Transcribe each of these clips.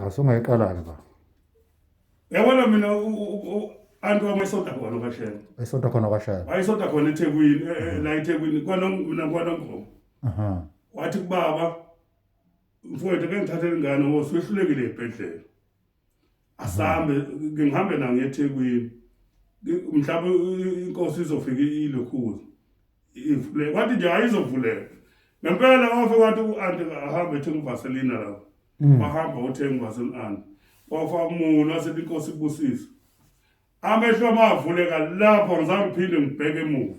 Asungayiqala-ke ba. Yabona mina anti wami esonta khona kwaShembe. Esonta khona kwaShembe. Wayesonta khona eThekwini, la eThekwini mina kwaNongoma. Wathi kubaba, mfowethu ke ngithathele ingane ngoba usuhlulekile ebhedlela. Asambe ngihambe na ngiye eThekwini. Mhlawumbe inkosi izofika ilokhuza. Ivuleke. Wathi nje ayizovuleka. Ngempela wafika wathi u-anti ahambe ethenga uvaselina lapho. Wahamba uthenga uvaselina anti. Wafaka umunwe wasethi inkosi ibusise. Amehlo amavuleka lapho angizange ngiphinde ngibheke emuva.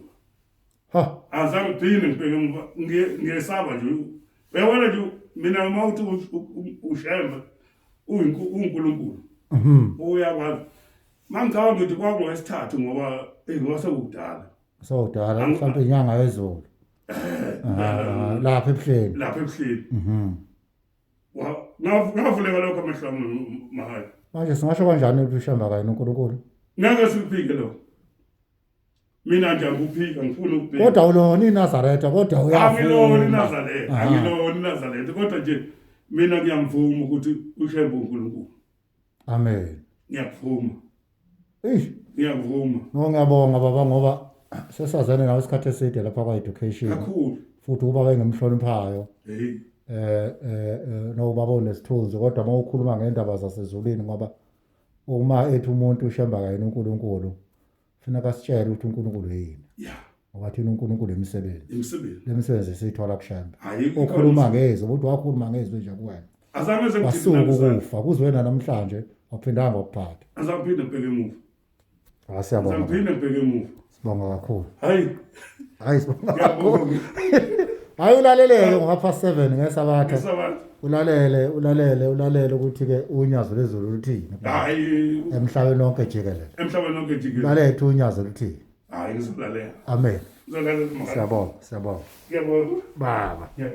Ha. Angizange ngiphinde ngibheke emuva. Ngiyesaba nje. Uyabona nje mina uma uthi uShembe uNkulunkulu. Uyakwazi. Mangicabanga ngithi kwakungowesithathu ngoba ngoba sekudala. Sewudala mhlawumbe inyanga yezulu. Lapha ebuhleni. Lapha ebuhleni. Ngavuleka lokho amehlo ami mahhala. Manje singasho kanjani ukuthi uShembe kanye noNkulunkulu? Ngeke sikuphike lokho. Mina nje angikuphika ngifuna ukuphika. Kodwa ulona iNazaretha kodwa uyavuma. Angilona iNazaretha, angilona iNazaretha kodwa nje mina ngiyamvuma ukuthi uShembe uNkulunkulu. Amen. Ngiyakuvuma. Eish, ngiyakuvuma. No ngiyabonga baba ngoba sesazane nawe isikhathi eside lapha kwa education. Kakhulu. Futhi ubaba engimhloniphayo. Hey. No ubaba onesithunzi kodwa uma ukhuluma ngendaba zasezulwini ngoba uma ethi umuntu uShemba kayena uNkulunkulu funeka sitshele ukuthi uNkulunkulu yini. Yeah. Ngoba thina uNkulunkulu imisebenzi. Imisebenzi. Lemisebenzi esiyithola kuShembe. Ukhuluma ngezwi, ukuthi wakhuluma ngezwi nje kuwena. Azange sengithi wasuka ukufa kuze wena namhlanje awuphindanga wakuphatha. Azange ngiphinde ngibheke emuva. Ah siyabonga. Azange ngiphinde ngibheke emuva. Sibonga kakhulu. Hayi. Hayi sibonga kakhulu. Hayi ulaleleke ngo 7:30 ngesabatha. Ngesabatha. Ulalele ulalele ulalele ukuthi ke unyazo lezulu luthini. Hayi. Emhlabeni wonke jikelele. Emhlabeni wonke jikelele. Ulalethe unyazo luthini. Hayi ngizolalela. Amen. Ngizolalela. Siyabonga, siyabonga. Ngiyabonga. Baba. Yeah.